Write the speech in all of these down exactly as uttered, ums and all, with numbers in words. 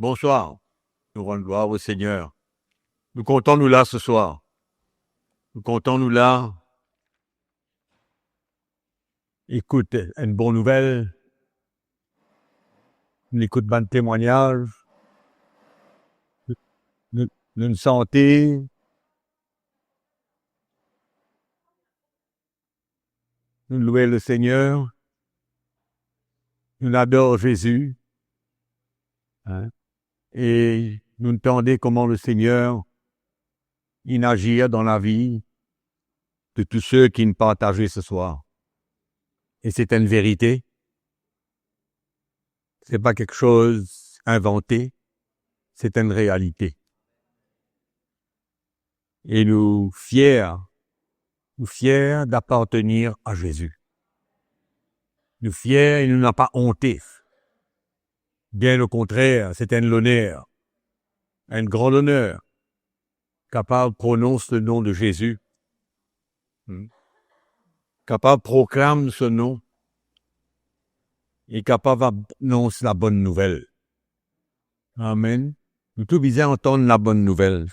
Bonswar. Nou rann glwar o Segner. Nou kontan nou la seswar. Nou kontan nou la. Ekout enn bon nouvel. Nou ekout bann temwagnaz. Nou, nou sante. Nou lwe Lesegner, nou ador Zezi, hein, e nou tande kouma Lesegner inn azir dan lavi de tou seki inn partaze seswar. E se enn verite, se pa kiksoz invante, se enn realite. E nou fier, nou fier d'apartenir a Zezi. Nou fier e nou napa onte. Bien okontrer, se enn loner, enn gran loner, kapav pronons le nom de Zezi, hmm, kapav proklam so nom, e kapav anons labonn nouvel. Amen. Nou tou bizin antann labonn nouvel.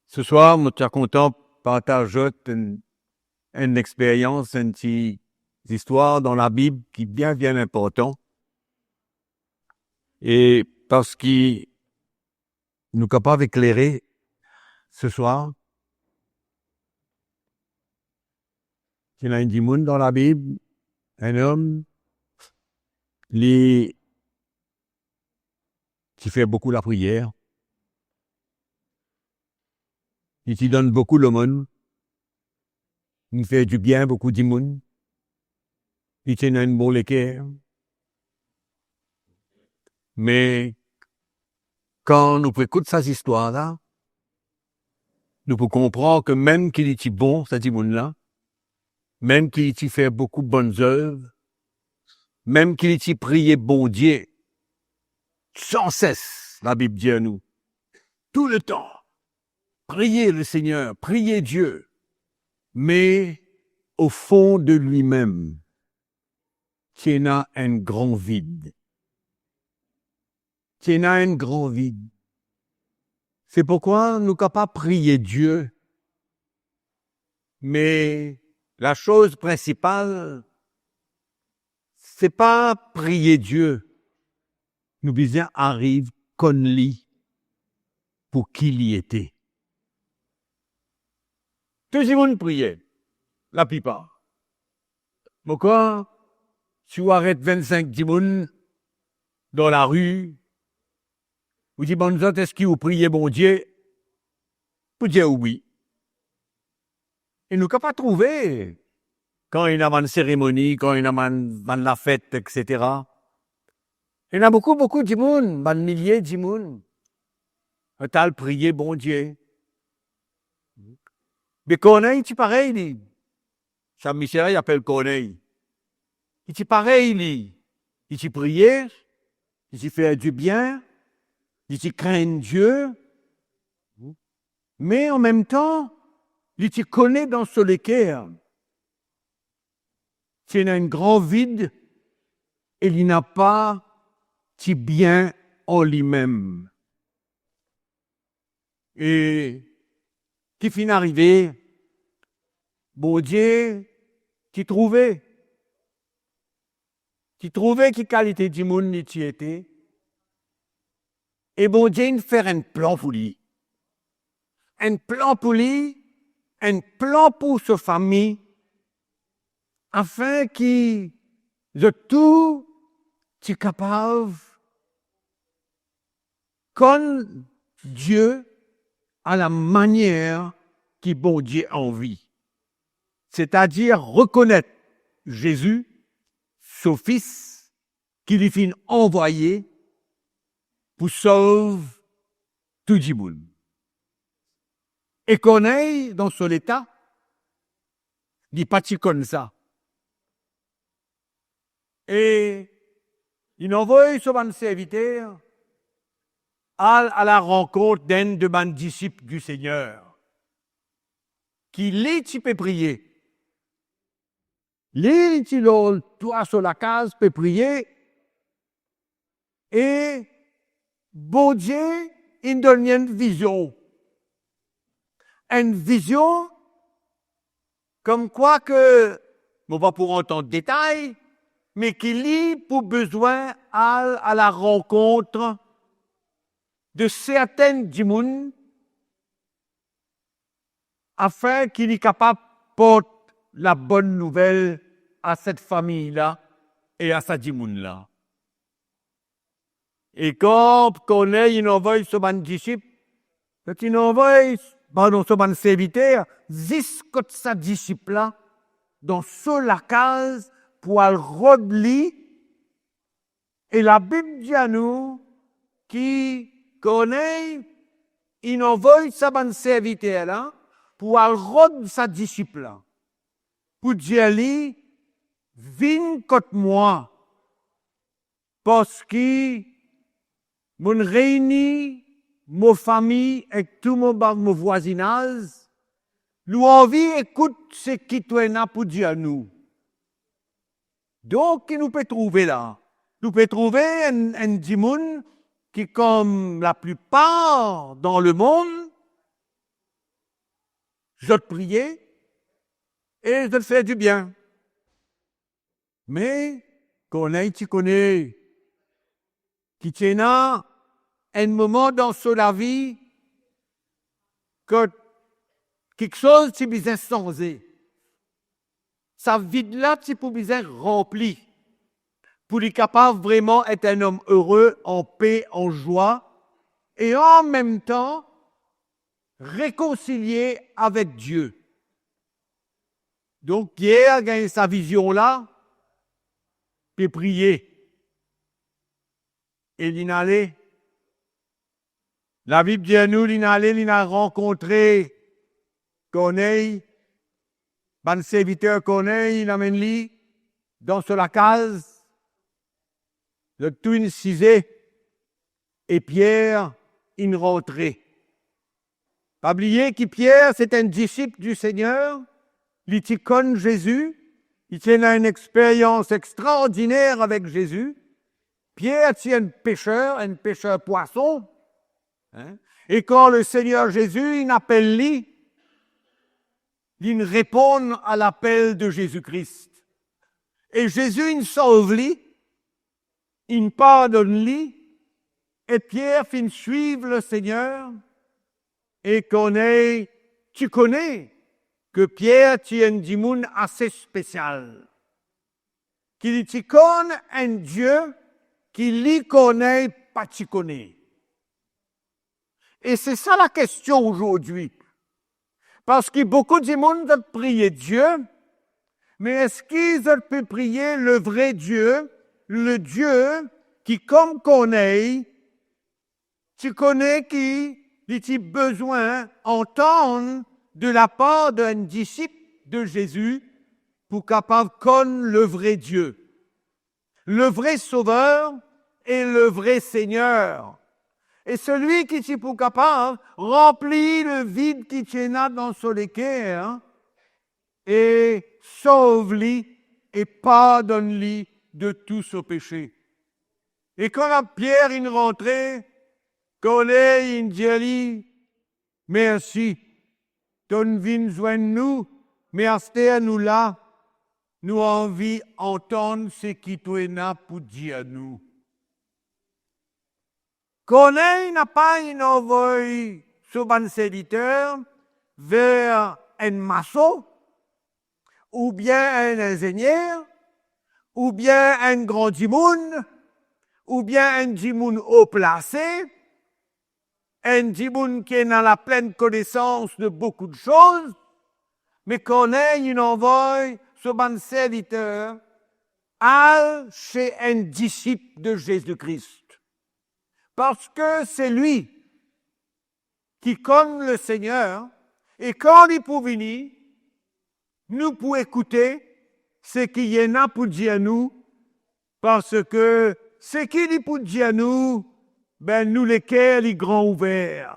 Seswar, mo ti a kontan partaz zot enn, enn experyans, enn ti zistwar dan Labib ki bien, bien inportan. E parski nou kapav eklere seswar, ti ena enn dimoun dan Labib, enn om, li ti fer boukou lapriyer. Li ti donn boukou lomonn. Li fer dibien boukou dimoun. Li ti ena enn bon leker. Me kan nou pou ekout sa zistwar la, nou pou konpran ke mem ki li ti bon, sa dimoun la, mem ki li ti fer boukou bonn zev, mem ki li ti priye Bondie sanses, Labib dir nou, touletan, priye Lesegner, priye Die, me o fon de limem, ti ena enn gran vid. Ti ena enn gran vid. Se pourkwa nou kapav priye Die, me lasoz prinsipal, se pa priye Die. Nou bizin ariv konn li pou ki li ete. Tou dimoun priye, laplipar. Mo krwar, si ou aret vinn-sink dimoun dan lari, ou dimann zot, eski ou priye Bondie? Pou dir ou wi. E nou kapav trouve, kan ena bann seremoni, kan ena bann, bann lafet, et cetera, ena boukou, boukou dimoun, bann milie dimoun, inn al priye Bondie. Me Korney ti parey li. Sa misie la, li apel Korney. Li ti parey li. Li ti priye, li ti fer dibien, li ti krenn Die. Me anmemtan, li ti kone dan so leker, ti ena enn gran vid e li napa ti bien an limem. E ki finn arive, Bondie ti trouve, ti trouve ki kalite dimoun li ti ete, e Bondie inn fer enn plan pou li. Enn plan pou li, enn plan pou so fami, afin ki zot tou ti kapav konn Die a la manier ki Bondie anvi, setadir rekonet Zezi, so Fis, ki li finn anvwaye pou sov tou dimoun. E Korney, dan so leta, li pa ti konn sa. E li anvoy so bann serviter al a la rankont d'enn de bann disip di Segner, ki li ti pe priye. Li, li ti lor twa so lakaz pe priye, e Bondie inn donn li enn vizion. Enn vizion, komkwa ke, mo pa pou rant an detay, me ki li pou bizin al a la rankont de sertin dimoun, afin ki li kapav port labonn nouvel a set fami la e a sa dimoun la. E kan Korney inn anvoy so bann disip, zot inn anvoy, pardon, so bann serviter, zis kot sa disip la, dan so lakaz, pou al rod li. E Labib dir nou ki Korney inn anvoy sa bann serviter la pou al rod sa disip la, pou dir li, "Vinn kot mwa, parski mo'nn reyni mo fami ek tou mo ba-, mo vwazinaz, nou anvi ekout seki to ena pou dir nou." Donk, ki nou pe trouve la? Nou pe trouve enn, enn dimoun ki, kom laplipar dan lemond, zot priye e zot fer dibien. Me Korney ti kone ki ti ena enn moman dan so lavi kot kiksoz ti bizin sanze. Sa vid la ti pou bizin ranpli, pou li kapav vreman et enn om ere, anpe, anzwa, e anmemtan rekonsilie avek Die. Donk, Pier gagn sa vizion la, pe priye. E linn ale. Labib dir nou, linn ale, linn al rankontre Korney, bann serviter Korney, linn amenn li dan so lakaz, zot tou inn size, e Pier inn rantre. Pa bliye ki Pier, se ti enn disip di Segner, li ti konn Zezi, li ti ena enn experyans extraordiner avek Zezi. Pier ti enn peser, enn peser pwason, hein? E kan Lesegner Zezi inn apel li, linn reponn a lapel de Zezi Kris. E Zezi inn sov li, inn pardonn li, e Pier finn swiv Lesegner, e Korney ti kone ki Pier ti enn dimoun ase spesial, ki li ti konn enn Die ki li, Korney, pa ti kone. E se sa lakestion azordi. Parski boukou dimoun zot priye Die, me eski zot pe priye le vre Die, le Die ki, kom Korney, ti kone ki li ti bizin antann de lapar d'enn disip de Zezi pou kapav konn le vre Die, le vre Sover e le vre Segner, e selwi ki ti pou kapav ranpli le vid ki ti ena dan so leker, e sov li e pardonn li de tou so pese. E kan Pier inn rantre, Korney inn dir li, "Mersi, to'nn vinn zwenn nou, me aster nou la, nou anvi antann seki to ena pou dir nou." Korney napa inn anvoy so bann serviter ver enn mason, oubien enn inzenier, oubien enn gran dimoun, oubien enn dimoun o plase, enn dimoun ki ena laplenn konesans de boukou de soz, me Korney inn anvoy so bann serviter al se enn disip de Zezi Kris. Parski se li ki konn Lesegner, e kan li pou vini, nou pou ekoute seki li ena pou dir nou, parski seki li pou dir nou, be, nou leker li gran ouver.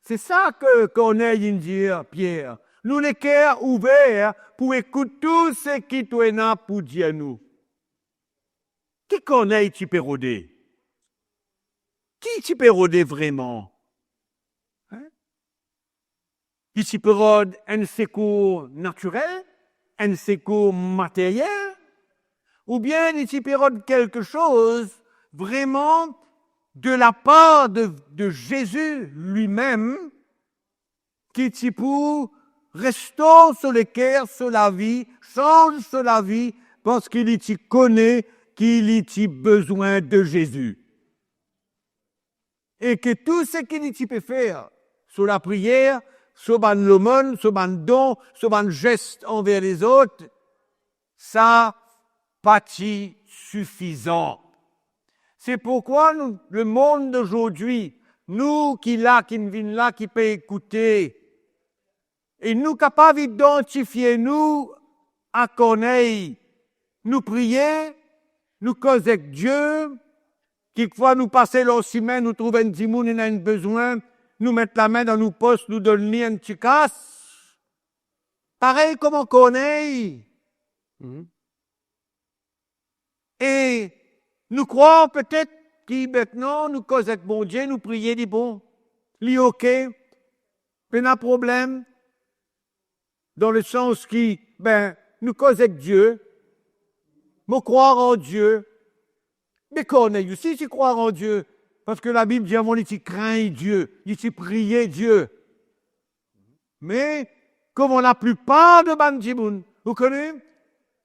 Se sa ki Korney inn dir Pier, nou leker ouver pou ekout tou seki to ena pou dir nou. Ki Korney ti pe rode? Ki Ki ti pe rode vreman? Hein? Li ti pe rod enn sekour natirel, enn sekour materyel, oubien li ti pe rod kelke soz vreman de lapar de, de Zezi limem, ki ti pou restor so leker, so lavi, sanz so lavi, parski li ti kone ki li ti bizin de Zezi. E ki tou seki li ti pe fer, so lapriyer, so bann lomonn, so bann don, so bann zes anver lezot, sa pa ti sifizan. Se pourkwa nou, lemond dozordi, nou ki la, ki vinn la, ki pe ekoute, e nou kapav idantifie nou a Korney. Nou priye, nou koz ek Die, kikfwa nou pase lor simin, nou trouv enn dimoun ena enn bizin, nou met lame dan nou pos, nou donn li enn ti kas. Parey kouma Korney. Mhm. E nou krwar petet ki mintnan nou koz ek Bondie, nou priye, li bon, li oke, pena problem, dan lesans ki, be, nou koz ek Die, mo krwar an Die. Me Korney osi ti krwar an Die, parski Labib dir avan li ti krenn Die, li ti priye Die. Me, kouma laplipar de bann dimoun, ou kone,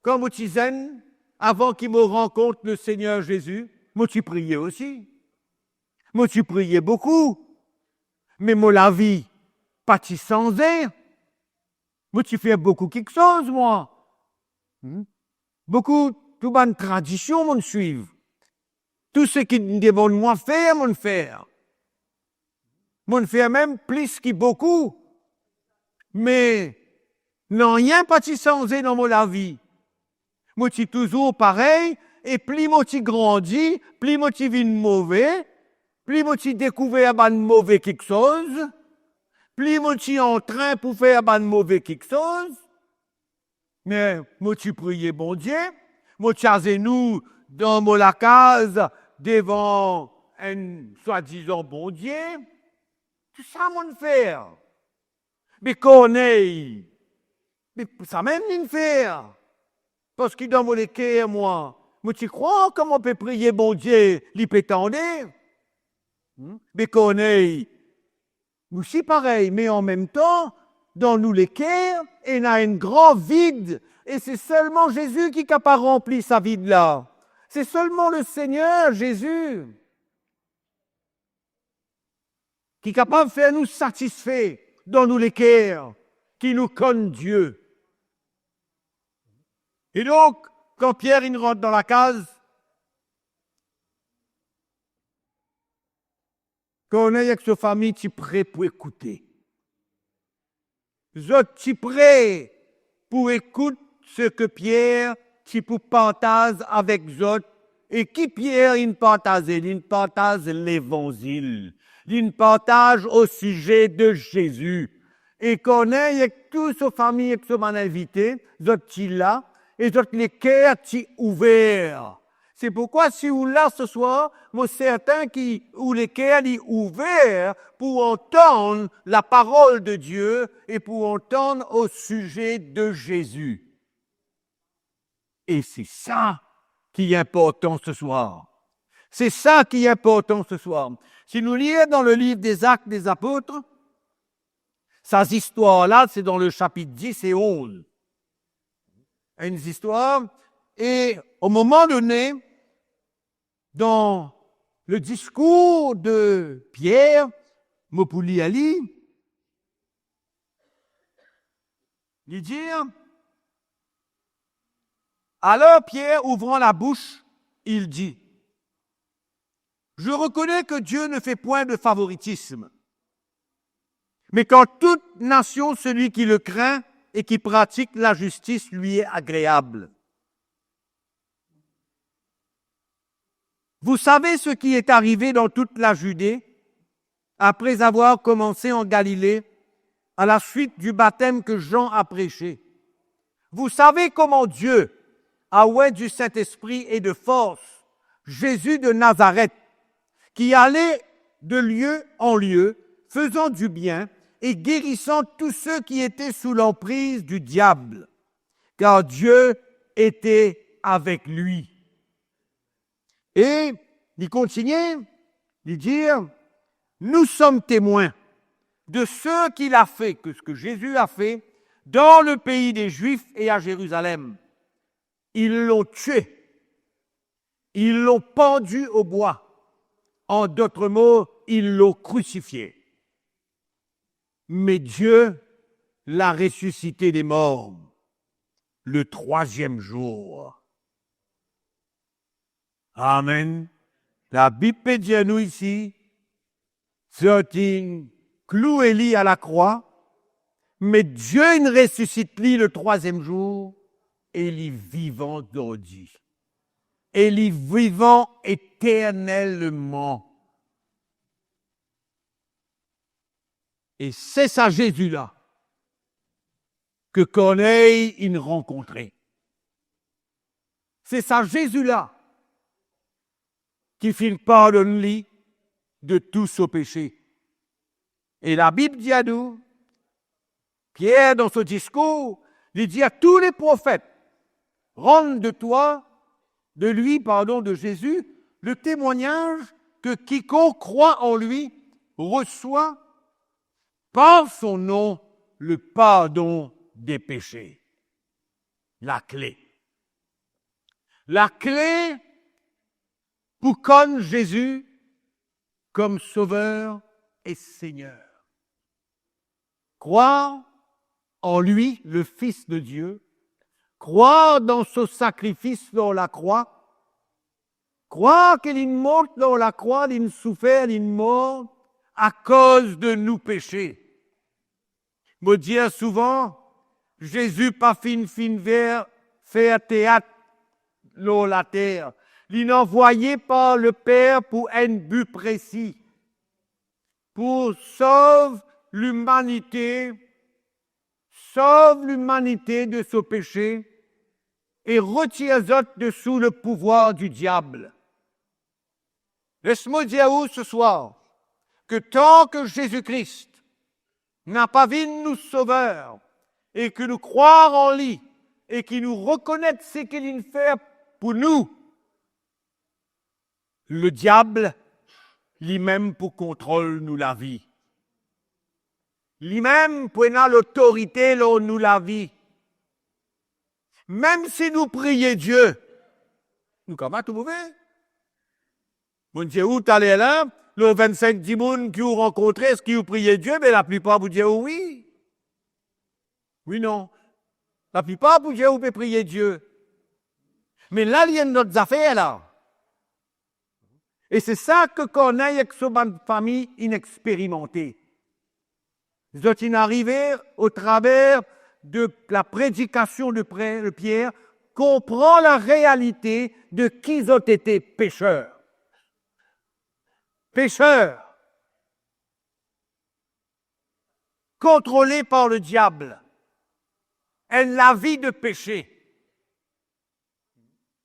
kan mo ti zenn, avan ki mo rankont Lesegner Zezi, mo ti priye osi. Mo ti priye boukou, me mo lavi pa ti sanze. Mo ti fer boukou kiksoz, mwa. Hmm? Boukou tou bann tradision mo'nn swiv. Tou seki demann mwa fer, mo'nn fer. Mo'nn fer mem plis ki boukou. Me nanye pa ti sanze dan mo lavi. Mo ti touzour parey, e pli mo ti grandi, pli mo ti vinn move, pli mo ti dekouver bann move kiksoz, pli mo ti antrin pou fer bann move kiksoz. Me mo ti priye Bondie, mo ti azenou dan mo lakaz devan enn swadizan Bondie. Tou sa mo'nn fer. Me Korney, me samem li'nn fer. Parski dan mo leker, mwa, mo ti krwar kan mo pe priye Bondie, li pe tande. Hmm? Me Korney, nou osi parey, me anmemtan, dan nou leker, ena enn gran vid, e se selman Zezi ki kapav ranpli sa vid la. Se selman Lesegner Zezi ki kapav fer nou satisfe dan nou leker ki nou konn Die. E donk, kan Pier inn rant dan lakaz, Korney ek so fami ti pre pou ekoute. Zot ti pre pou ekout seki Pier ti pou partaz avek zot. E ki Pier inn partaze? Li'nn partaz Levanzil. Li'nn partaz o size de Zezi. E Korney ek tou so fami ek so bann invite, zot ti la, e zot leker ti ouver. Se pourkwa si ou la seswar, mo sertin ki ou leker li ouver pou antann laparol de Die e pou antann o size de Zezi. E se sa ki inportan seswar. Se sa ki inportan seswar. Si nou lir dan le liv des Actes des Apôtres, sa zistwar la, se dan le sapit dis e onz. Enn zistwar, e o moman done, dan le diskour de Pier, mo pou lir li, li dir, alors Pierre, ouvrant la bouche, il dit, je reconnais que Dieu ne fait point de favoritisme, mais qu'en toute nation, celui qui le craint et qui pratique la justice lui est agréable. Vous savez ce qui est arrivé dans toute la Judée, après avoir commencé en Galilée, à la suite du baptême que Jean a prêché. Vous savez comment Dieu a oint du Saint-Esprit et de force Jésus de Nazareth, qui allait de lieu en lieu, faisant du bien et guérissant tous ceux qui étaient sous l'emprise du diable, car Dieu était avec lui. E li kontigne, li dir, nous sommes témoins de ce qu'il a fait, que ce que Jésus a fait dans le pays des Juifs et à Jérusalem. Ils l'ont tué, ils l'ont pendu au bois. En d'autres mots, ils l'ont crucifié. Mais Dieu l'a ressuscité des morts le troisième jour. Amen. Labib pe dir nou isi, zot inn kloue li alakrwa, me Dieu inn resisit li le troisième jour, e li vivan zordi. E li vivan eternelman. E se sa Zezi la ke Korney inn rankontre. Se sa Zezi la ki finn pardonn li de tou so pese. E Labib dir nou, Pier, dan so diskour, li dir, tous les prophètes rendent de toi, de lui, pardon, de Jésus, le témoignage que quiconque croit en lui reçoit par son nom le pardon des péchés. Lakle. Lakle pou konn Zezi kom Sover e Segner. Krwar an li, le Fis de Dieu, krwar dan so sakrifis lor lakrwa, krwar ke linn mont lor lakrwa, linn soufer, linn mor akoz de nou pese. Mo dir souvan, Zezi pa finn, finn ver, fer teat lor later. Linn anvoye par Leper pou enn bi presi, pou sov limanite, sov limanite de so pese e retir zot de sou le pouvwar di diab. Les mo dir ou seswar, ke tan ke Zezi Kris napa vinn nou Sover, e ke nou krwar an li, e ki nou rekonet seki linn fer pou nou, le diab, limem pou kontrol nou lavi. Limem pou ena lotorite lor nou lavi. Mem si nou priye Die, nou kapav trouve. Mo dir ou taler la, lor vinn-sink dimoun ki ou rankontre, eski ou priye Die? Be laplipar pou dir ou wi. Wi, non. Laplipar pou dir ou pe priye Die. Me la, li enn lot zafer la. E se sa ke Korney ek so bann fami inn experimante. Zot inn arive, o traver de la predikasion de pre-, de Pier, konpran la realite de ki zot ete, peser. Peser. Kontrole par le diab. Enn lavi de pese.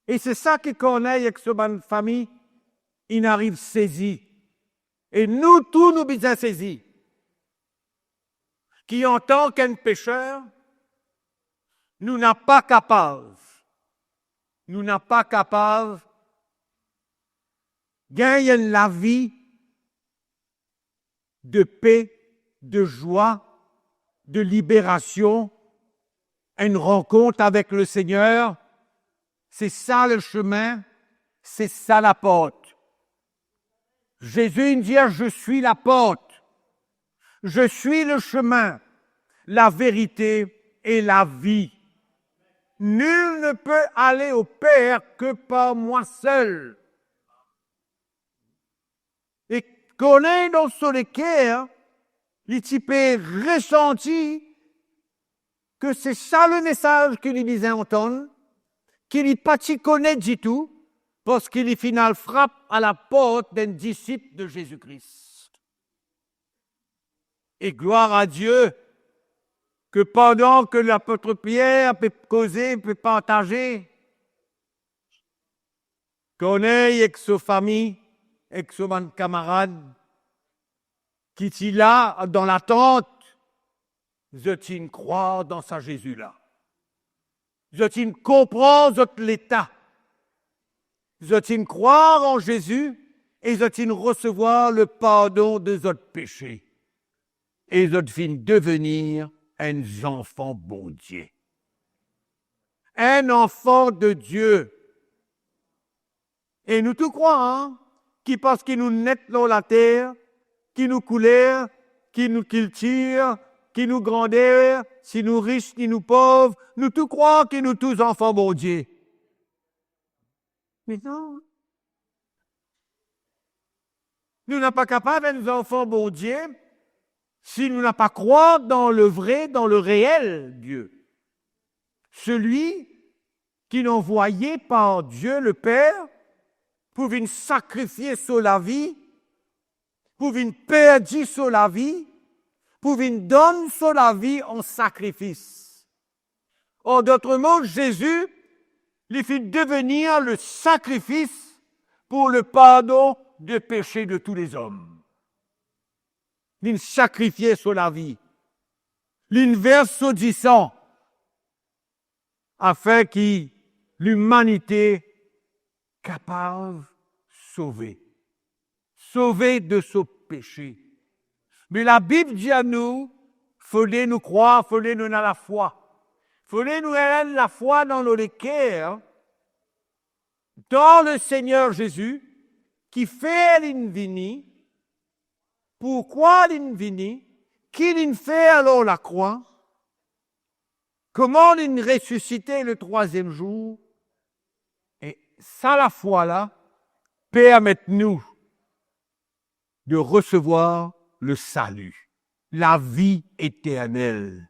E se sa ki Korney ek so bann fami inn ariv sezi. E nou tou nou bizin sezi. Ki antan ki enn peser, nou napa kapav, nou napa kapav gagn enn lavi de pe, de zwa, de liberasion, enn rankont avek Lesegner. Se sa lesemin, se sa laport. Zezi inn dir, je suis la porte, je suis le chemin, la vérité et la vie. Nul ne peut aller au Père que par moi seul. E Korney dan so leker, li ti pe resanti ke se sa lemesaz ki li bizin antann, ki li pa ti kone ditou, parski li finn al frap a laport d'enn disip de Zezi Kris. E glwar a Die, ke pandan ke lapot Pier pe koze, pe partaze, Korney ek so fami, ek so bann kamarad, ki ti la dan latant, zot inn krwar dan sa Zezi la. Zot inn konpran zot leta. Zot inn krwar an Zezi e zot inn resevwar lepardon de zot pese. E zot finn devenir enn zanfan Bondie. Enn anfan de Die. E nou tou krwar, ki parski nou net lor later, ki nou kouler, ki nou kiltir, ki nou grander, si nou ris ni nou pov, nou tou krwar ki nou tou zanfan Bondie. Me non. Nou napa kapav enn zanfan Bondie si nou napa krwar dan le vre, dan le reel Die. Seli ki'nn anvwaye par Die Leper pou vinn sakrifie so lavi, pou vinn perdi so lavi, pou vinn donn so lavi an sakrifis. An dot mo, Zezi, li finn devenir le sakrifis pour le pardon de pese de tou lezom. Li'nn sakrifie so lavi. Li'nn vers so disan. Afin ki limanite kapav sove. Sove de so pese. Me Labib dir nou, fode nou krwar, fode nou ena lafwa. Fode nou ena lafwa dan nou leker, dan Lesegner Zezi, kifer li'nn vini, pourkwa li'nn vini, ki li'nn fer lor lakrwa, kouma li'nn resisite le trwaziem zour, e sa lafwa la permet nou de resevwar le sali, lavi eternel,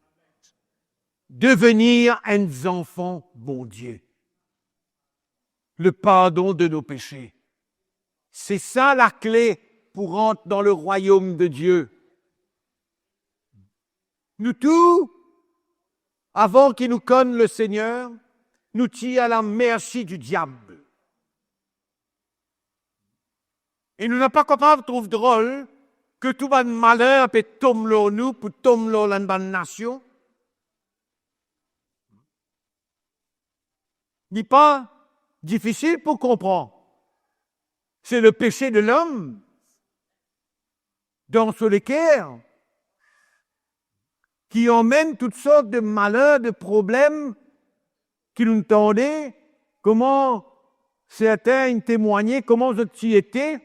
devenir enn zanfan Bondie, le pardon de nos péchés. Se sa lakle pou rant dan le rwayom de Die. Nou tou, avan ki nou konn Lesegner, nou ti a la mersi di diab. E nou napa kapav trouv drol ke tou bann maler pe tom lor nou, pou tom lor bann nasion. Li pa difisil pou konpran. Se le pese de lom dan so leker ki anmenn tout sort de maler, de problem ki nou tande, kouma sertin inn temwagne kouma zot ti ete,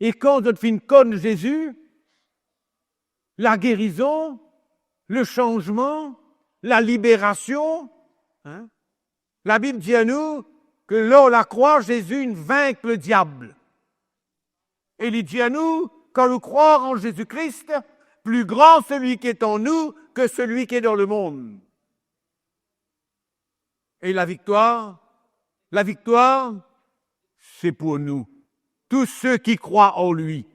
e kan zot finn konn Zezi, lagerizon, le sanzman, laliberasion, hein? Labib dir nou ke lor lakrwa, Zezi inn vink le diab. E li dir nou, kan nou krwar an Zezi Kris, pli gran seli ki est en nous que celui qui est dans le monde. E laviktwar, laviktwar, se pou nou. Tous ceux qui croient en lui,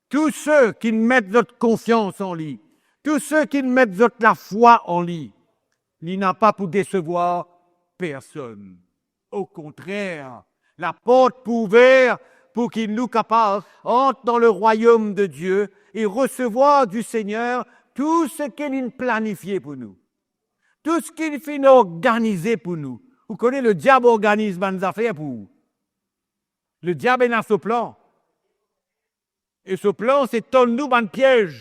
tous ceux ki met zot konfians an li, tous ceux ki met zot lafwa an li, li napa pou desevwar personn. Okontrer, laport pou ouver pou ki nou kapav rant dan le rwayom de Die e resevwar di Segner tou seki li'nn planifie pou nou. Tou seki li finn organize pou nou. Ou kone, le diab organiz bann zafer pou ou. Le diab ena so plan. E so plan, se tann nou bann piez.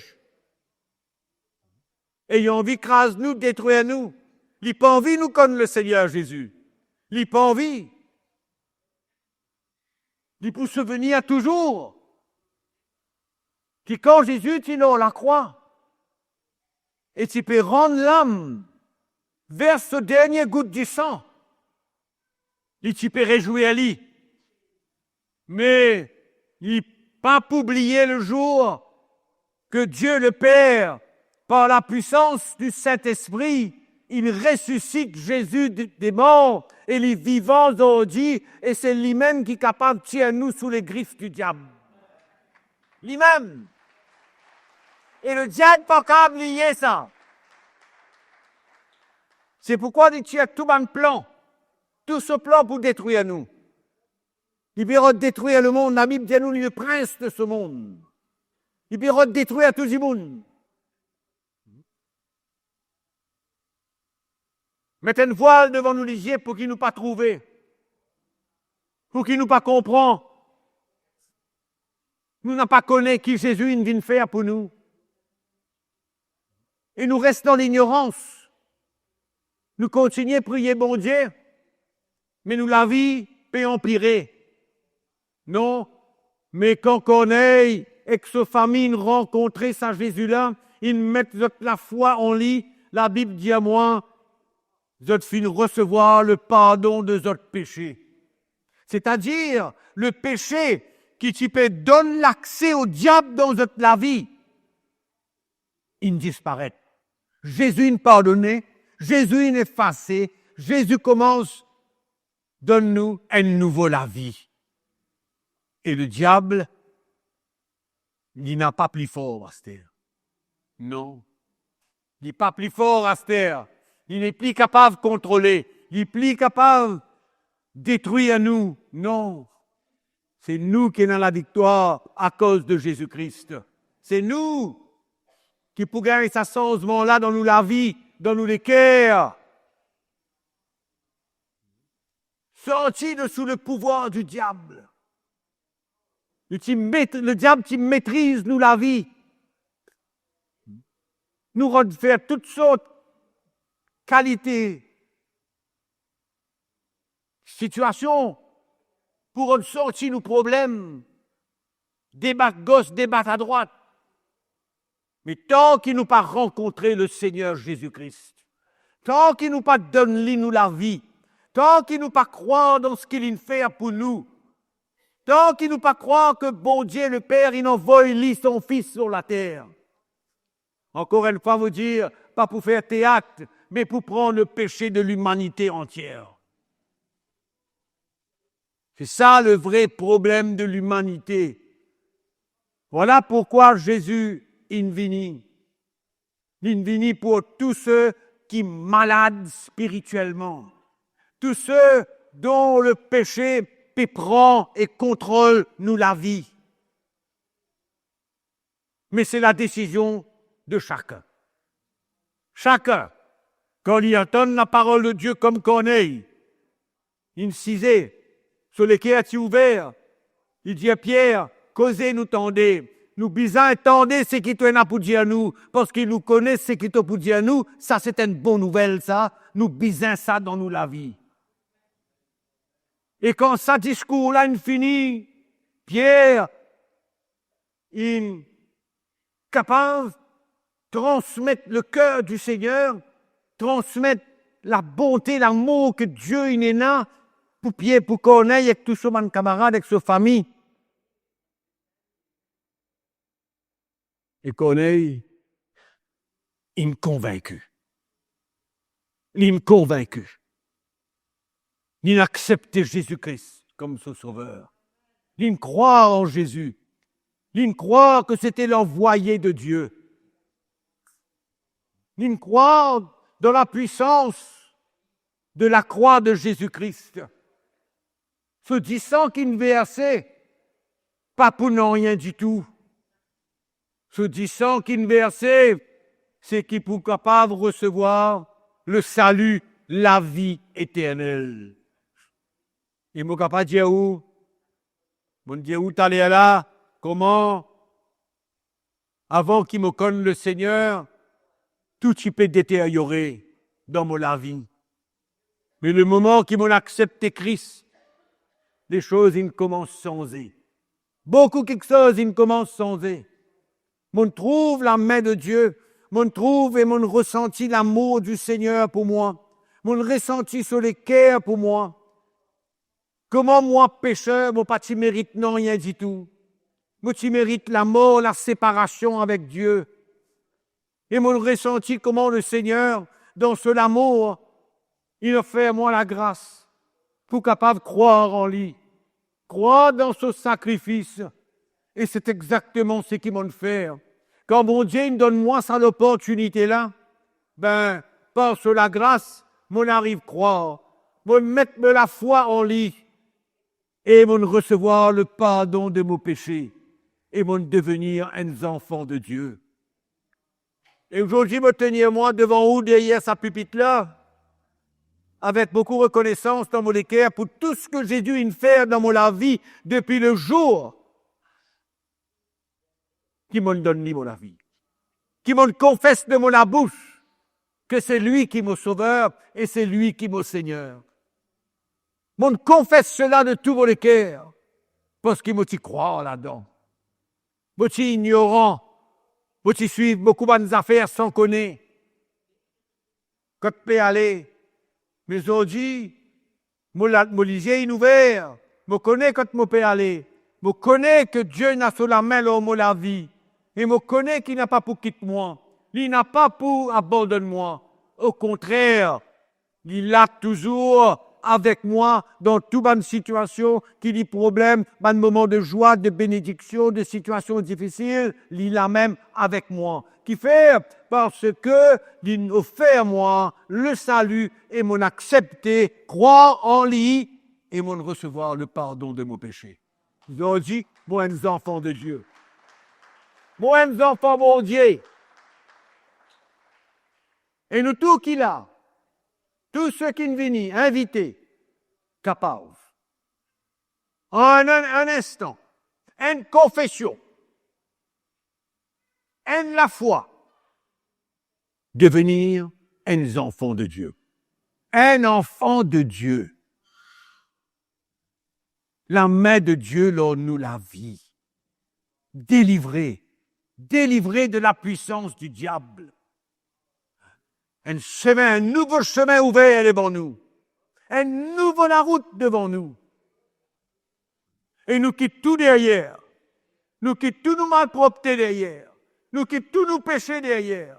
E li anvi kraz nou, detrir nou. Li pa anvi nou konn Lesegner Zezi. Li pa anvi. Li pou souvenir touzour ki kan Zezi ti lor lakrwa e ti pe rann lam, vers so dernie gout disan, li ti pe rezwir li. Me li pa pou bliye le zour ke Die Leper, par lapwisans di Sintespri, inn resisit Zezi de, de mor, e li vivan zordi, e se limem ki kapav tir nou sou legrif di diab. Limem. E le diab pa kapav bliye sa. Se poukwa li tir tou bann plan, tou so plan pou detrir nou. Li pe rod detrir lemond, Labib dir nou li le prins de se mond. Li pe rod detrir tou dimoun. Met enn vwal devan nou lizie pou ki nou pa trouve, pou ki nou pa konpran. Nou napa kone ki Zezi inn vinn fer pou nou. E nou res dan lignorans. Nou kontigne priye Bondie, me nou lavi pe anpire. Non, me kan Korney ek so fami inn rankontre sa Zezi la, inn met zot lafwa an li, Labib dir mwa, zot finn resevwar lepardon de zot pese. Setadir, lepese ki ti pe donn lakse o diab dan zot lavi, inn disparet. Zezi inn pardone, Zezi inn efase, Zezi koumans donn nou enn nouvo lavi. E lediab, li napa pli for aster. Non. Li pa pli for aster. Li nepli kapav kontrole. Li pli kapav detrir nou. Non. Se nou ki ena laviktwar akoz de Zezi Kris. Se nou ki pou gagn sa sanzman la dan nou lavi, dan nou leker. Sorti de sou le pouvwar di diab. Nou ti met-, lediab ti metriz nou lavi. Nou rod fer tout sort kalite sitiasion pou rod sorti nou problem, debat gos, debat adrwat. Me tan ki nou pa rankontre Lesegner Zezi Kris, tan ki nou pa donn li nou lavi, tan ki nou pa krwar dan seki li'nn fer pou nou, tan ki nou pa krwar ki Bondie Leper inn anvoy li son Fis lor later, ankor enn fwa, mo dir, pa pou fer teat, me pou pran lepese de limanite antier. Se sa le vre problem de limanite. Vwala pourkwa Zezi inn vini. Li'nn vini pou tou se ki malad spiritielman, tou se don lepese pe pran e kontrol nou lavi. Me se ladesizion de sakenn. Sakenn, kan li antann laparol de Die kom Korney, inn size, so leker ti ouver, li dir Pier, koze nou tande, nou bizin tande seki to ena pou dir nou, parski nou kone seki to pou dir nou, sa se enn bon nouvel sa, nou bizin sa dan nou lavi. E kan sa diskour la inn fini, Pier inn kapav transmet leker di Segner, transmet labonte, lamour ki Die inn ena pou Pier, pou Korney ek tou so bann kamarad ek so fami. E Korney inn konvinki. Li'nn konvinki. Li'nn aksepte Zezi Kris kom so Sover. Li'nn krwar an Zezi. Li'nn krwar ki sete lanvwaye de Die. Li'nn krwar dan lapwisans de lakrwa de Zezi Kris. So disan ki'nn verse pa pou nanye ditou. So disan ki'nn verse, seki pou kapav resevwar lesali, lavi eternel. E mo kapav dir ou, mo'nn dir ou taler la, kouma avan ki mo konn Lesegner, tou ti pe deteryore dan mo lavi. Me lemoman ki mo'nn aksepte Kris, lesoz inn koumans sanze. Boukou kiksoz inn koumans sanze. Mo'nn trouv lame de Die, mo'nn trouv e mo'nn resanti lamour di Segner pou mwa. Mo'nn resanti so leker pou mwa. Kouma mwa peser, mo pa ti merit nanye ditou. Mo ti merit lamor, laseparasion avek Die. E mo'nn resanti kouma Lesegner, dan so lamour, inn ofer mwa lagras pou kapav krwar an li, krwar dan so sakrifis. E se exakteman seki mo'nn fer. Kan Bondie inn donn mwa sa loportinite la, be, par so lagras, mo'nn ariv krwar, mo'nn met mo lafwa an li, e mo'nn resevwar lepardon de mo pese. e mo'nn devenir enn zanfan de Dieu. E azordi mo tenir mwa devan ou deryer sa pipit la, avek boukou rekonesans dan mo leker pou tou seki Zezi inn fer dan mo lavi depi le zour ki mo'nn donn li mo lavi, ki mo'nn konfes de mo labous ke se li ki mo Sover e se li ki mo Segner. Mo'nn konfes sela de tou mo leker, parski mo ti krwar ladan. Mo ti ignoran, mo ti swiv boukou bann zafer san kone kot pe ale. Me zordi, mo la-, mo lizie inn ouver, mo kone kot mo pe ale, mo kone ke Dieu ena so lame lor mo lavi, e mo kone ki napa pou kit mwa, li napa pou abandonn mwa. Okontrer, li la touzour avek mwa dan tou bann sitiasion ki li problem, bann moman de zwa, de benediksion, de sitiasion difisil, li la mem avek mwa. Kifer? Parski li ofer mwa le sali e mo'nn aksepte, krwar an li e mo'nn resevwar le pardon de mo pese. Zordi, mo enn zanfan de Dieu. Mo enn zanfan Bondie. E nou tou ki la, tou seki inn vini, invite, kapav, an enn, enn instan, enn konfesion, enn lafwa, devenir enn zanfan de Dieu. Enn anfan de Dieu. Lame de Dieu lor nou lavi. Delivre, delivre de lapwisans di diab. Enn semin, enn nouvo semin ouver devan nou. Enn nouvo larout devan nou. E nou kit tou deryer. Nou kit tou nou malpropte deryer. Nou kit tou nou pese deryer.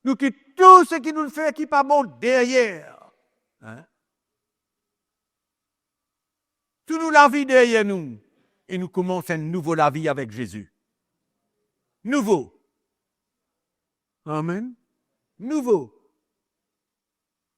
Nou kit tou seki nou fer ki pa bon deryer. Hein? Tou nou lavi deryer nou, e nou koumans enn nouvo lavi avek Zezi. Nouvo. Amen. Nouvo.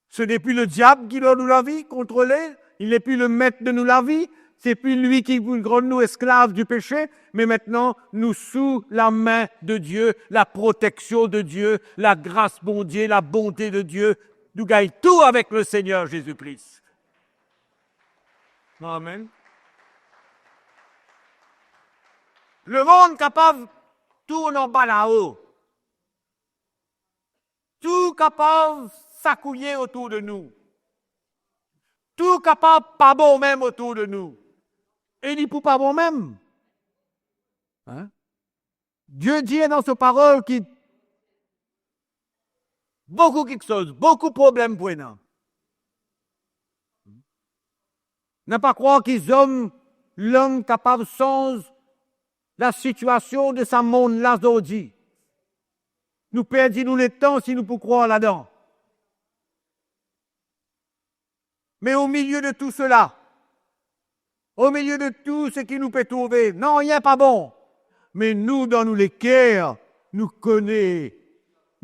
Ce n'est plus le diable qui donne nou lavi, kontrole, il n'est plus le maître de nou lavi, se pi li ki pou rann nou esklav di pese, me aster nou sou lame de Dieu, la proteksion de Dieu, lagras Bondie, labonte de Dieu, nou gagn tou avek le Seigneur Zezi Kri. Amen. Lemond kapav tourn anba lao. Tou kapav sakouye otour de nou. Tou kapav pa bon mem otour de nou. E li pou pa bon mem. Hein? Dieu dir dan so parol ki boukou kiksoz, boukou problem pou ena. Napa krwar ki zom, lom kapav sanz lasitiasion de sa mond la zordi. Nou perdi nou letan si nou pou krwar ladan. Me omilie de tou sela, omilie de tou seki nou pe trouve, nanye pa bon. Me nou, dan nou leker, nou kone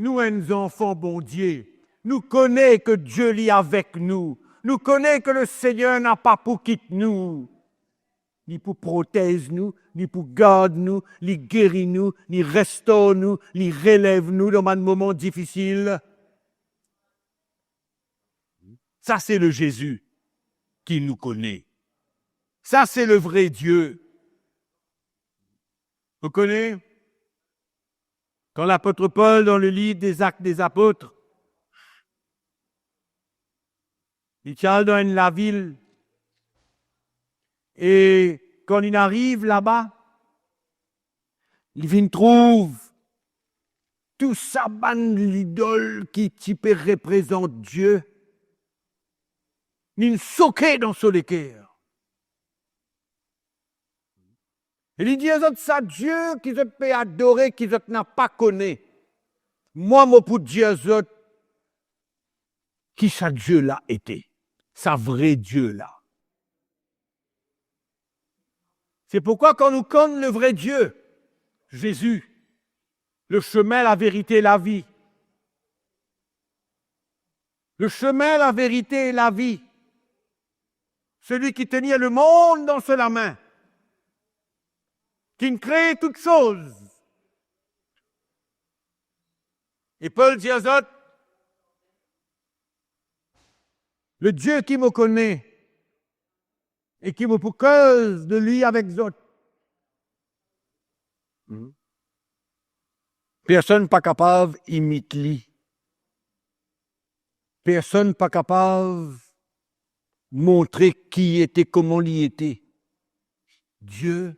nou enn zanfan Bondie. Nou kone ke Dieu li avek nou. Nou kone ke le Seigneur napa pou kit nou. Li pou protez nou, li pou gard nou, li geri nou, li restor nou, li relev nou dan bann moman difisil. Sa se le Zezi ki nou kone. Sa se le vre Dieu. Ou kone, kan lapot Pol, dan le liv de Zak de Zapot, li ti al dan enn lavil, e kan li ariv laba, li vinn trouv tou sa bann lidol ki ti pe reprezant Dieu, linn soke dan so leker. E li dir zot, sa Dieu ki zot pe adore, ki zot napa kone, mwa mo pou dir zot ki sa Dieu la ete, sa vre Dieu la. Se pourkwa kan nou konn le vre Dieu, Zezi, le semin, laverite, lavi, le semin, laverite e lavi, celui qui tenait le monde dans ses mains, ki'nn kre tou kiksoz. E Pol dir zot, le Dieu ki mo kone e ki mo pou koz de li avek zot, personn pa kapav imit li. Personn pa kapav montre ki li ete, kouma li ete. Dieu,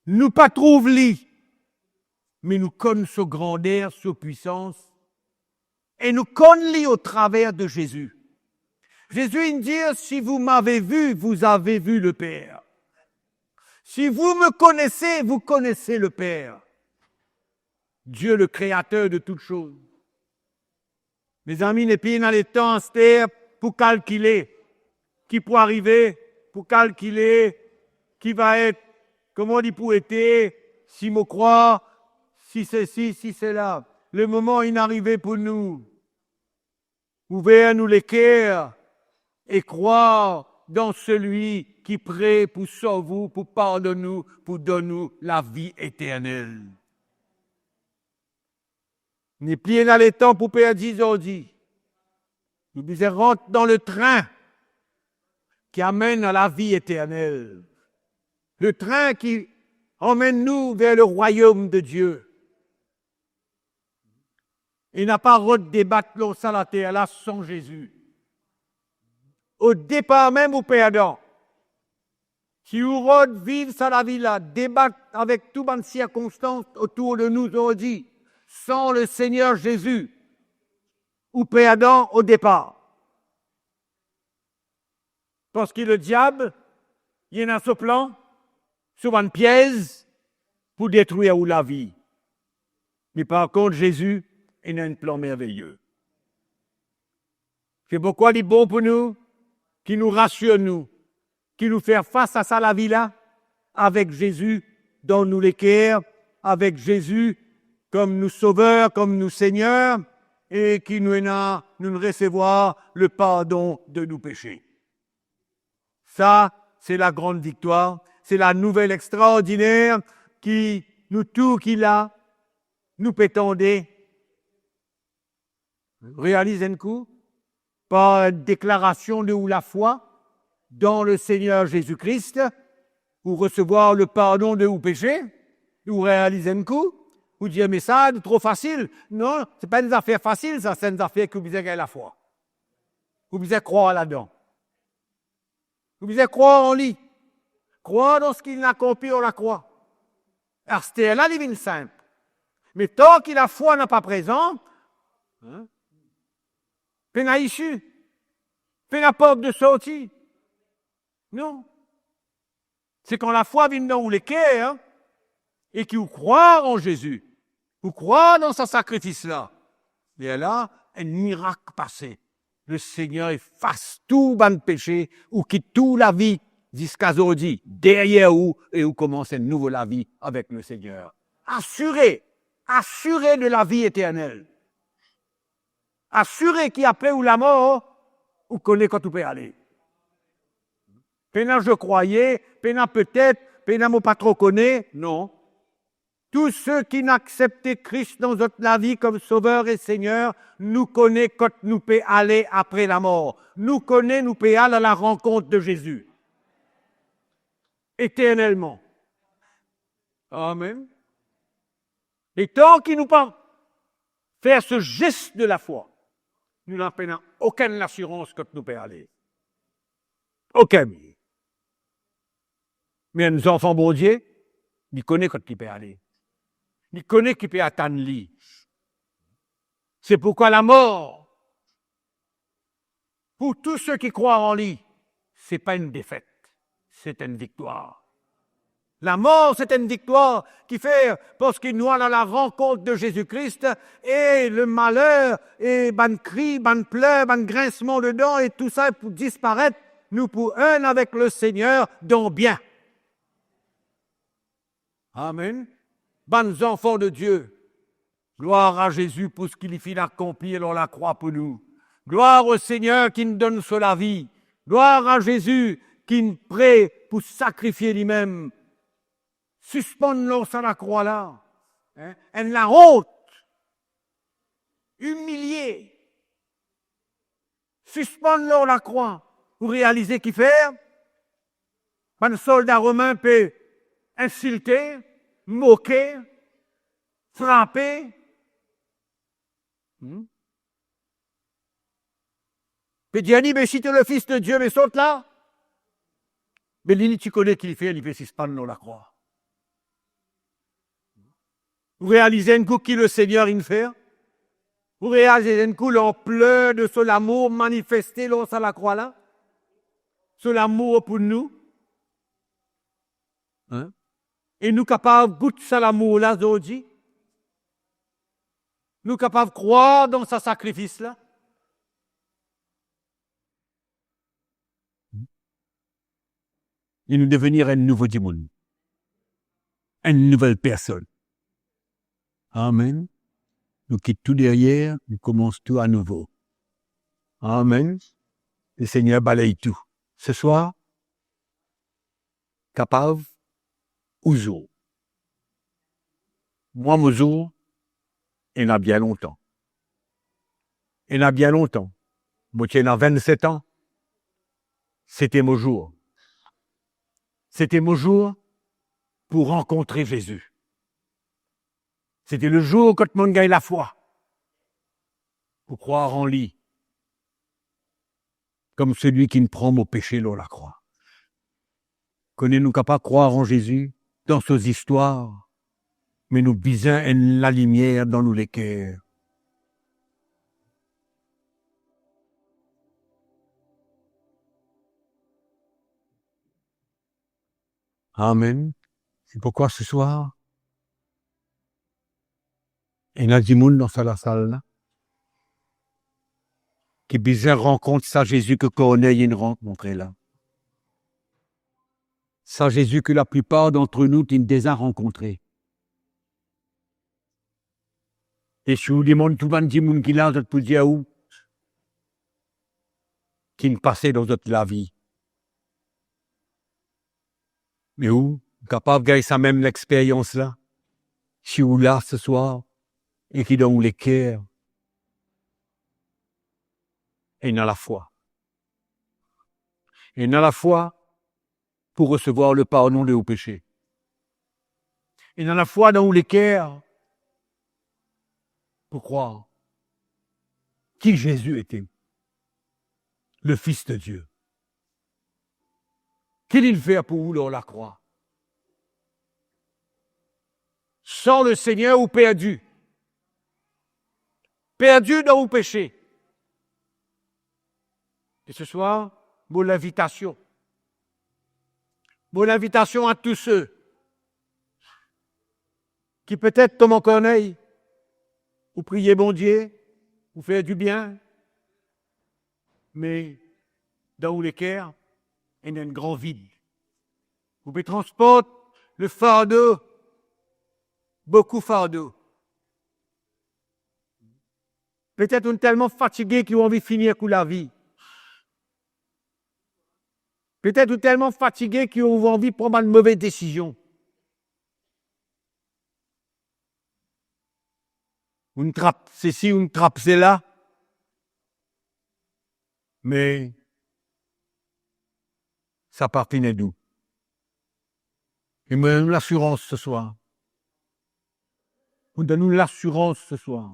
nou pa trouv li, me nou konn so grander, so pwisans, e nou konn li au travers de Jésus. Jésus, il dit, si vous m'avez vu, vous avez vu le Père. Si vous me connaissez, vous connaissez le Père. Dieu, le créateur de toutes choses. Mezami, nepli ena letan aster pou kalkile ki pou arive, pou kalkile ki va et, kouma li pou ete, si mo krwar, si sesi, si sela. Lemoman inn arive pou nou ouver nou leker e krwar dan selwi ki pre pou sov ou, pou pardonn ou, pou donn ou lavi eternel. Nepli ena letan pou perdi zordi. Nou bizin rant dan le trin ki amenn a lavi eternel. Le trin ki amenn nou ver le rwayom de Dieu. Ena pa rod debat lor sa later la san Zezi. O depar mem ou perdan. Si ou rod viv sa lavi la, debat avek tou bann sirkonstans otour de nou zordi, san le Segner Zezi, ou perdan o depar. Parski le diab, li ena so plan, so bann piez pou detrir ou lavi. Me par kont, Zezi ena enn plan merveye. Se pourkwa li bon pou nou ki nou rasir nou, ki nou fer fas a sa lavi la avek Zezi dan nou leker, avek Zezi kom nou Sover, kom nou Segner, e ki nou ena, nou resevwar le pardon de nou pese. Sa, se la gran viktwar, se la nouvel extraordiner ki nou tou ki la, nou pe tande. Realiz enn kou, par deklarasion de ou lafwa dan le Segner Zezi Kris, ou resevwar le pardon de ou pese, ou realiz enn kou, ou dir, "Me sa, li tro fasil." Non, se pa enn zafer fasil, sa, se enn zafer ki ou bizin gagn lafwa. Ou bizin krwar ladan. Ou bizin krwar an li. Krwar dan seki linn akonpli ar lakrwa. Aster la, li vinn sinp. Me tan ki lafwa napa prezan, hein, pena isi, pena port de sorti. Non. Se kan lafwa vinn dan ou leker, e ki ou krwar an Zezi, ou krwar dan sa sakrifis la, lerla enn mirak pase. Le Segner efas tou bann pese, ou kit tou lavi ziska zordi deryer ou e ou koumans enn nouvo lavi avek le Segner. Asire, asire de lavi eternel. Asire ki apre ou lamor, ou kone kot ou pe ale. Pena je croyais, pena petet, pena mo pa tro kone, non. Tou seki inn aksepte Kris dan zot lavi kom Sover e Segner, nou kone kot nou pe ale apre lamor. Nou kone nou pe al a la rankont de Zezi. Eternelman. Amen. E tan ki nou pa fer se zes de lafwa, nou napa okenn lasirans kot nou pe ale. Okenn. Me enn zanfan Bondie, li kone kot li pe ale. Li kone ki pe atann li. Se pourkwa lamor, pou tou seki krwar an li, se pa enn defet, se enn viktwar. Lamor, se enn viktwar ki fer, parski nou al a la rankont de Zezi Kris, e le maler, e bann kri, bann pler, bann grinsman dedan, e tou sa pou disparet, nou pou enn avek le Segner dan bien. Amen. Bann zanfan de Dieu, glwar a Zezi pou seki li finn akonpli lor lakrwa pou nou. Glwar o Segner ki'nn donn so lavi. Glwar a Zezi ki'nn pre pou sakrifie limem Sispann lor sa lakrwa la, hein, enn laront, imilie, sispann lor lakrwa, ou realize kifer bann solda romin pe insilte, moke, frape. Hmm? Pe dir li, "Me si to le Fis de Dieu, me sot la." Me li, li ti kone ki li fer, li pe sispann lor lakrwa. Ou realize enn kou ki Lesegner inn fer? Ou realize enn kou lanpler de so lamour manifeste lor sa lakrwa la? So lamour pou nou? Hein? E nou kapav gout sa lamour la zordi? Nou kapav krwar dan sa sakrifis la? E nou devenir enn nouvo dimoun, enn nouvel personn. Amen. Nou kit tou deryer, nou koumans tou anouvo. Amen. Lesegner baley tou. Seswar, kapav ou zour. Mwa mo zour, ena bien lontan. Ena bien lontan. Mo ti ena vennset an. Sete mo zour. Sete mo zour pou rankontre Zezi. Sete le zour kot mo'nn gagn lafwa pou krwar an li kom selwi ki'nn pran mo pese lor lakrwa. Kone nou kapav krwar an Zezi dan so zistwar, me nou bizin enn lalimier dan nou leker. Amen. Se pourkwa seswar, ena dimoun dan sa lasal la ki bizin rankont sa Zezi ki Korney inn rankontre la. Sa Zezi ki laplipar dantre nou ti deza rankontre. E si ou demann tou bann dimoun ki la, zot pou dir ou ki'nn pase dan zot lavi. Me ou kapav gagn sa mem lexperyans la, si ou la seswar e ki dan ou leker ena lafwa. Ena lafwa pou resevwar lepardon de ou pese. Ena lafwa dan ou leker pou krwar ki Zezi ete le Fis de Dieu. Ki li'nn fer pou ou lor lakrwa? San Lesegner, ou perdi. Perdi dan ou pese. E seswar, mo linvitasion. Mo linvitasion a tou se ki petet tom ankor ney, ou priye Bondie, ou fer dibien, me dan ou leker, ena enn gran vid. Ou pe transport le fardo, boukou fardo. Petet ou telman fatige ki ou anvi fini ek ou lavi. Petet ou telman fatige ki ou anvi pran bann move desizion. Ou trap sesi, ou trap sela, me sa pa finn ed ou. E mo donn ou lasirans seswar. Mo donn ou lasirans seswar.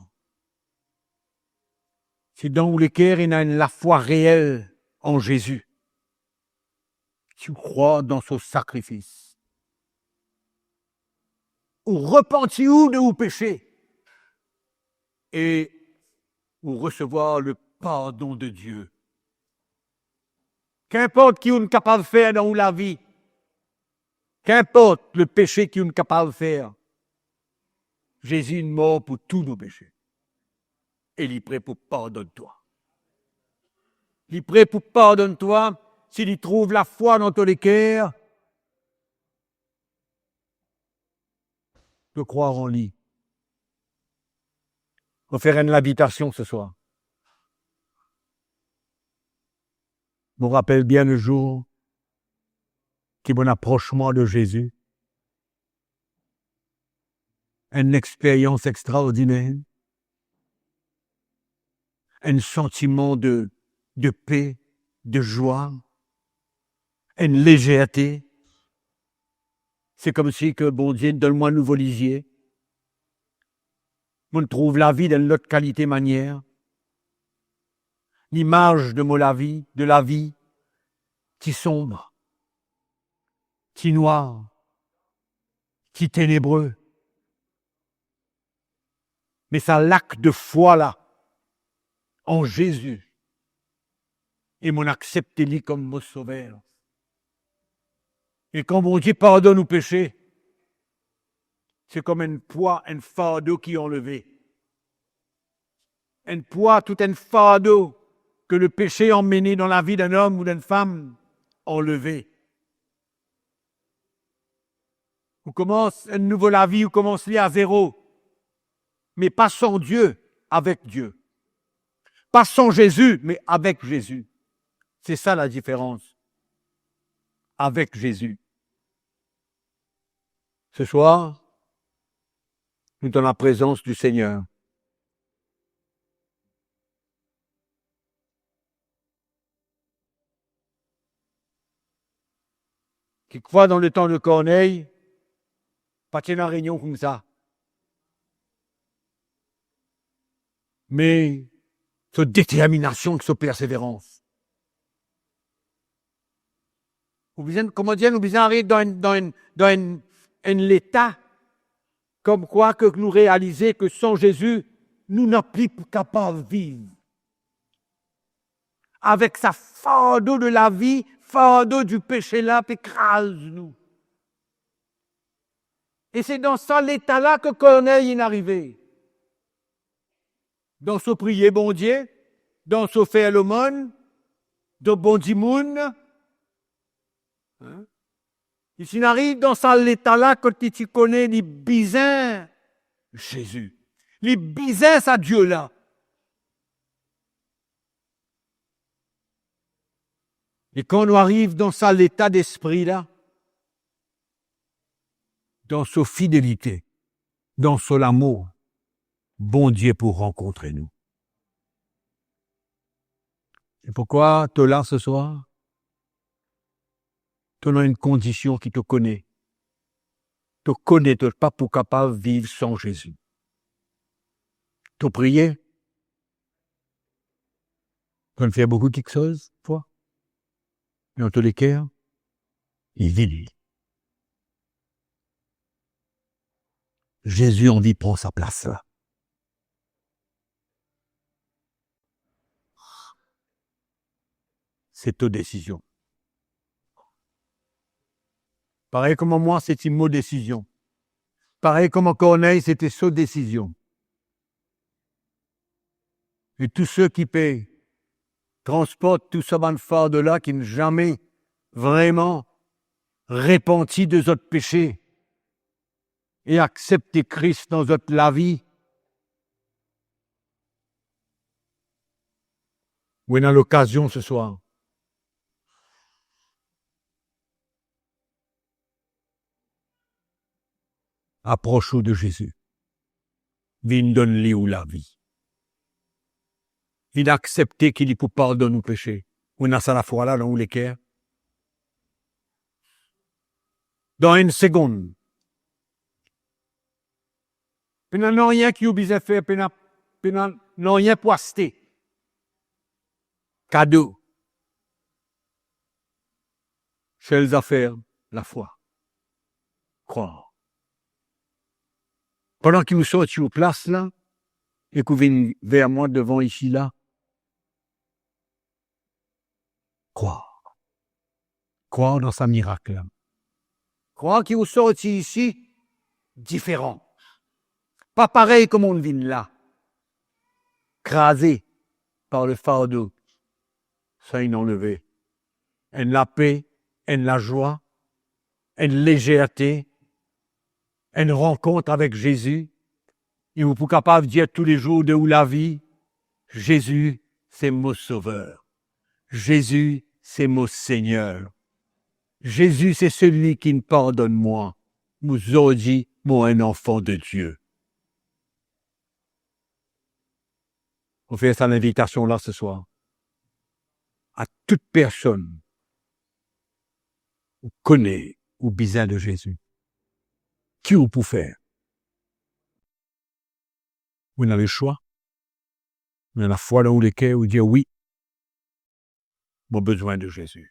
Si dan ou leker ena enn lafwa reel an Zezi, si ou krwar dan so sakrifis, ou repanti ou de ou pese e ou resevwar lepardon de Die. Kinport ki ou'nn kapav fer dan ou lavi, kinport lepese ki ou'nn kapav fer, Zezi inn mor pou tou nou pese. E li pre pou pardonn twa. Li pre pou pardonn twa si li trouv lafwa dan to leker. To krwar an li. Mo fer enn linvitasion seswar. Mo rapel bien le zour ki mo'nn apros mwa de Zezi. enn experyans extraordiner, enn santiman de, de pe, de zwa, enn lezerte. Se koumsi ke Bondie donn mwa nouvo lizie. Mo trouv lavi dan lot kalite manier. Limaz de mo lavi, de lavi, ti sonb, ti nwar, ti tenebre. Me sa lak de fwa la an Zezi, e mo aksepte li kom mo Sover. E kan Bondie pardonn ou pese, se kom enn pwa, enn fardo ki anleve. Enn pwa, tou enn fardo ke lepese anmene dan lavi d'enn om ou d'enn fam, anleve. Ou koumans enn nouvo lavi, ou koumans li a zero. Me pa san Die, avek Die. Pa san Zezi, me avek Zezi. Se sa ladiferans. Avek Zezi. Se swar, nou dan laprezans di Segner. Kikfwa dan letan de Korney, pa ti ena reynion koumsa. Me so determinasion ek so perseverans. Ou bizin, kouma dir, nou bizin ariv dan enn, dan enn, dan enn, enn leta, komkwa ke nou realize ke san Zezi, nou napa pou kapav viv. Avek sa fardo de lavi, fardo di pese la pe kraz nou. E se dan sa leta la ke Korney inn arive. Dan so priye Bondie, dan so fer lomonn, dan bon dimoun. Hein? Li ti ariv dan sa leta la kot li ti kone li bizin Zezi. Li bizin sa Die la. E kan nou ariv dan sa leta lespri la, dan so fidelite, dan so lamour, Bondie pou rankontre nou. Se poukwa to la se swar, to dan enn kondision ki to kone. To kone to pa pou kapav viv san Zezi. To priye, to fer boukou kiksoz, fwa. Me dan to leker, li vid. Zezi anvi pran sa plas la. Se to desizion. Parey kouma mwa, se ti mo desizion. Parey kouma Korney, se ti so desizion. E tou seki pe transport tou sa bann fardo la ki zame vreman repanti de zot pese e aksepte Kris dan zot lavi, ou ena lokazion se swar. Apros ou de Zezi. Vinn donn li ou lavi. Vinn aksepte ki li pou pardonn ou pese. Ou ena sa lafwa la dan ou leker? Dan enn segonn, pena nanye ki ou bizin fer, pena, pena nanye pou aste. Kado. Sel zafer, lafwa. Krwar. Pandan ki ou sorti ou plas la, e ki ou vinn ver mwa devan isi la, krwar. Krwar dan sa mirak la. Krwar ki ou sorti isi diferan. Pa parey kouma ou vinn la. Kraze par le fardo. Sa inn anleve. Enn lape, enn lazwa, enn lezerte, enn rankont avek Zezi, e ou pou kapav dir toulezour de ou lavi, Zezi, se mo Sover. Zezi, se mo Segner. Zezi, se selwi ki pardonn mwa. Mo zordi, mo enn anfan de Die. Mo fer sa linvitasion la seswar a tou personn ou kone ou bizin de Zezi. Ki ou pou fer? Ou ena leswa. Ou ena lafwa dan ou leker, ou dir, "Wi, mo bizin de Zezi.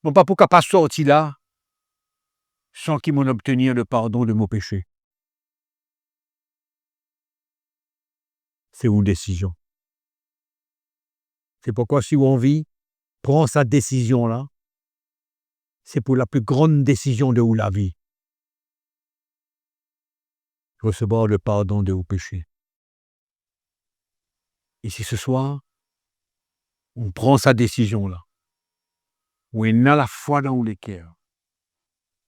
Mo pa pou kapav sorti la san ki mo obtenir lepardon de mo pese." Se ou desizion. Se pourkwa si ou anvi pran sa desizion la, se pou lapli gran desizion de ou lavi. Resevwar lepardon de ou pese. E si seswar, ou pran sa desizion la, ou ena lafwa dan ou leker,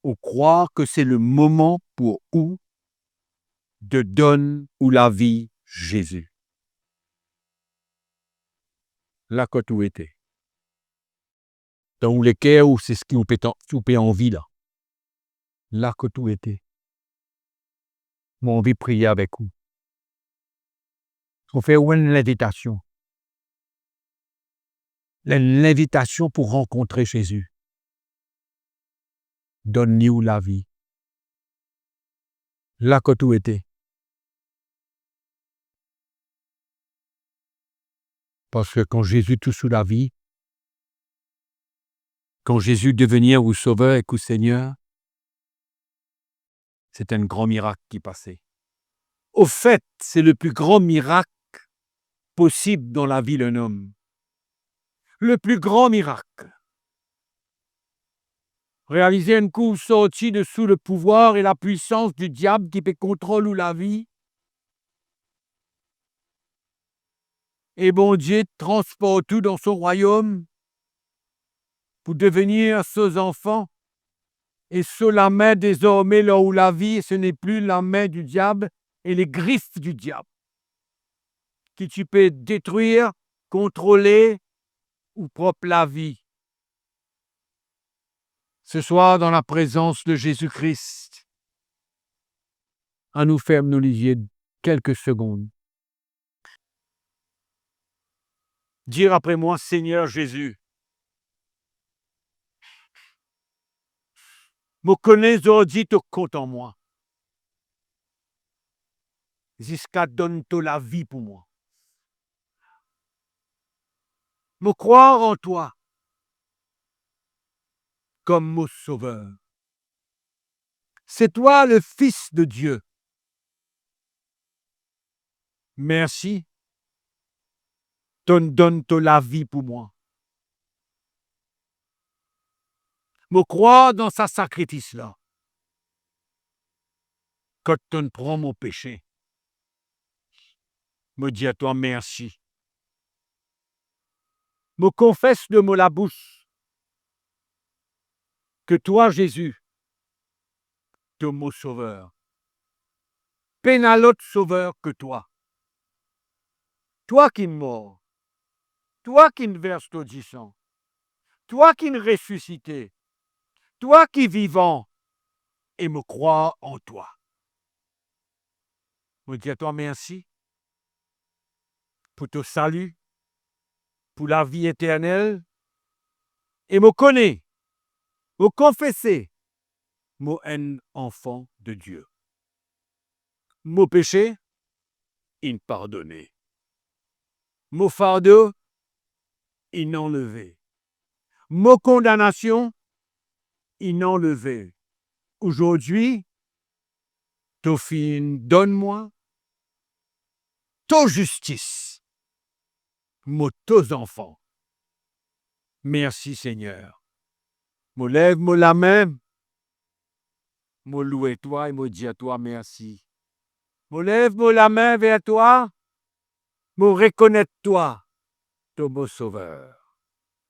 ou krwar ke se lemoman pou ou de donn ou lavi Zezi, la kot ou ete, dan ou leker ou, se seki ou pe tan-, ou pe anvi la, la kot ou ete, mo anvi priye avek ou. Mo fer ou enn linvitasion. Enn linvitasion pou rankontre Zezi. Donn li ou lavi. La kot ou ete. Parski kan Zezi tous ou lavi, kan Zezi devenir ou Sover ek ou Segner, se enn gran mirak ki pase. Anfet, se lepli gran mirak posib dan lavi enn om. Lepli gran mirak. Realize enn kou ou sorti desou lepouvwar e lapwisans di diab ki pe kontrol ou lavi, e Bondie transport ou dan so rwayom pou devenir so zanfan, e so lame dezorme lor ou lavi, e se nepli lame di diab e legrif di diab ki ti pe detrir, kontrole ou prop lavi. Seswar, dan laprezans de Zezi Kris, anou ferm nou lizie kelke segonn. Dir apre mwa, Segner Zezi, mo kone zordi to kontan mwa, ziska donn to lavi pou mwa. Mo krwar an twa kom mo Sover. Se twa le Fis de Dieu. Mersi, to'nn donn to lavi pou mwa. Mo krwar dan sa sakrifis la, kot to'nn pran mo pese. Mo dir twa mersi. Mo konfes de mo labous ke twa, Zezi, to mo Sover. Pena lot Sover ke twa. Twa ki mor, twa ki vers to disan, twa ki resisite, twa ki vivan, e mo krwar an twa. Mo dir twa mersi pou to sali, pou lavi eternel, e mo kone, mo konfese, mo enn anfan de Dieu. Mo pese inn pardone. Mo fardo inn anleve. Mo kondanasion inn anleve. Azordi, to finn donn mwa to zistis. Mo to zanfan. Mersi, Segner. Mo lev mo lame, mo loue twa e mo dir twa mersi. Mo lev mo lame ver twa, mo rekonet twa to mo Sover.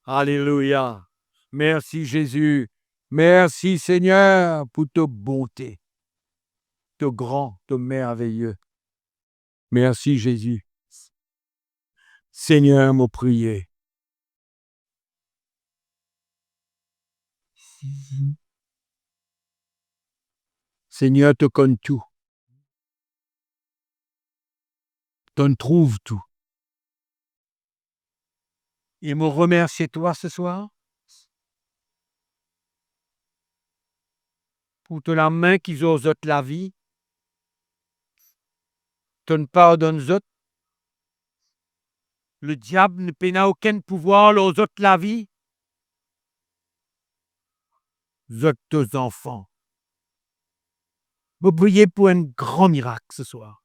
Alelouya. Mersi, Zezi. Mersi, Segner, pou to bonte, to gran, to merveye. Mersi, Zezi. Segner, mo priye. Segner, to konn tou. To'nn trouv tou. E mo remersie twa se swar pou to lame ki zor zot lavi. To'nn pardonn zot. Lediab nou pena okenn pouvwar lor zot lavi. Zot to zanfan. Mo priye pou enn gran mirak se swar.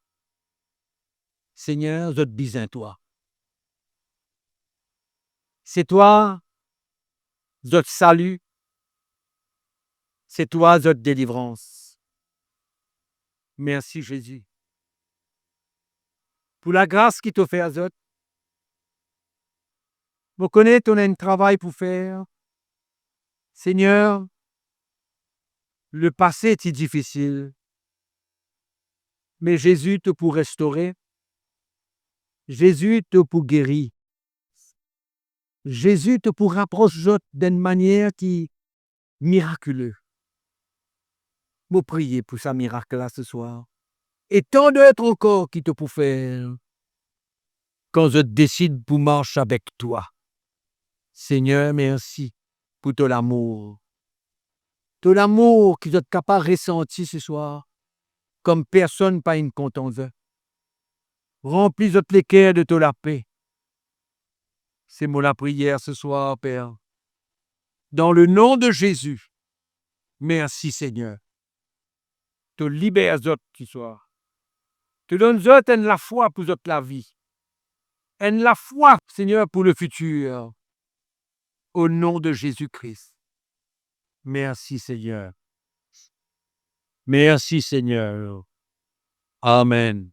Segner, zot bizin twa. Se twa zot sali, se twa zot delivrans. Mersi Zezi pou lagras ki to fer zot. Mo kone to ena enn travay pou fer. Segner, lepase ti difisil, me Zezi to pou restore, Zezi to pou geri, Zezi to pou rapros zot dan enn manier ki mirakile. Mo priye pou sa mirak la se swar. E tanndot ankor ki to pou fer kan zot desid pou mars avek twa. Segner, mersi pou to lamour. To lamour ki zot kapav resanti se swar, kom personn pa inn kontan zot. Ranpli zot leker de to lape. Se mo lapriyer se swar, Per. Dan le nom de Zezi, mersi Segner. To liber zot se swar. To donn zot enn lafwa pou zot lavi. Enn lafwa, Segner, pou lefitir. O nom de Zezi Kri. Mersi Segner. Mersi Segner. Amen.